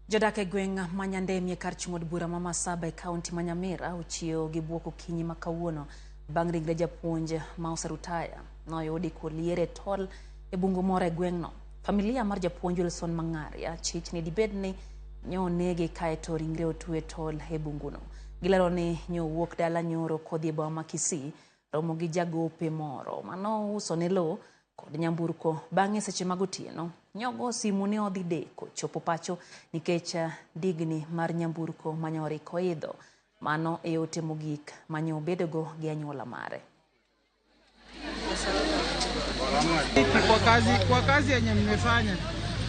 Jodak e gweng' ma Nyandemi e kar chung' od bura ma Masaba e kaunti ma Nyamira ochiewo gi buok okinyi ma kawuono bang' ringre japuonj ma oserutaya noyudi kolier e tol e bungu moro e gweng'no. Familia mar japuonj Wilson Mang'aria chich ni dibed ni nyo onege kaeto ringre otwe e tol e bunguno. Gilero ni nyowuok dala nyoro kodhi e boma ma Kisii romo gi jagope moro manousone lowo kod nyamburko bang'e seche mag otieno nyogo simu ne odhi deko chopo pacho nikech digni mar nyamburko manyorik oidho. Mano e ote mogik manyobedogo gi anyuola mare. Kwa kazi yenye mmefanya.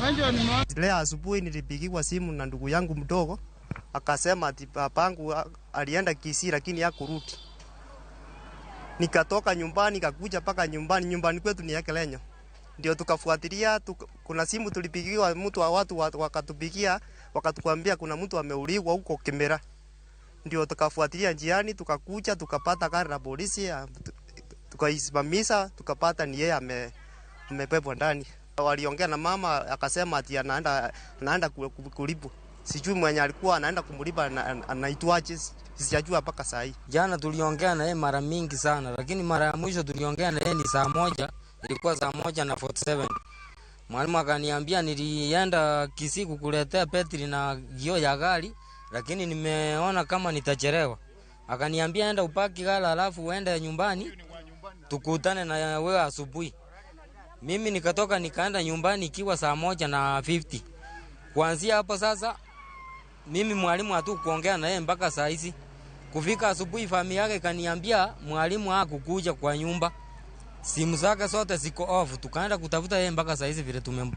Wanjo nimeona. Leo asubuhi nilipigiwa simu na ndugu yangu mdogo, akasema ati babangu alienda Kisii lakini hakurudi. Nikatoka nyumbani nikakuja mpaka nyumbani, nyumbani kwetu ni Ekelenyo. Ndio tukafuatilia kuna simu tulipigiwa mtu wa watu wakatupigia wakatukwambia kuna mtu ameuliwa huko Kimera. Ndio tukafuatilia njiani, tukakuja tukapata gari la polisi, tukaisimamisha, tukapata ni yeye amebebwa ndani. Waliongea na mama akasema ati anaenda kulipa. Sijui mwenye alikuwa anaenda kumlipa anaitwaje, sijajua mpaka saa hii. Jana tuliongea na yeye mara mingi sana, lakini mara ya mwisho tuliongea na yeye ni saa 1, ilikuwa saa 1 na 47. Mwalimu akaniambia nilienda Kisii kukuletea betri na kio ya gari, lakini nimeona kama nitachelewa. Akaniambia enda upaki gari alafu uende nyumbani tukutane na wewe asubuhi. Mimi nikatoka nikaenda nyumbani ikiwa saa 1 na 50. Kuanzia hapo sasa mimi mwalimu hatu kuongea na yeye mpaka saa hizi. Kufika asubuhi familia yake ikaniambia mwalimu hakukuja kwa nyumba, simu zake zote ziko off. Tukaenda kutafuta yeye mpaka saa hizi vile tumem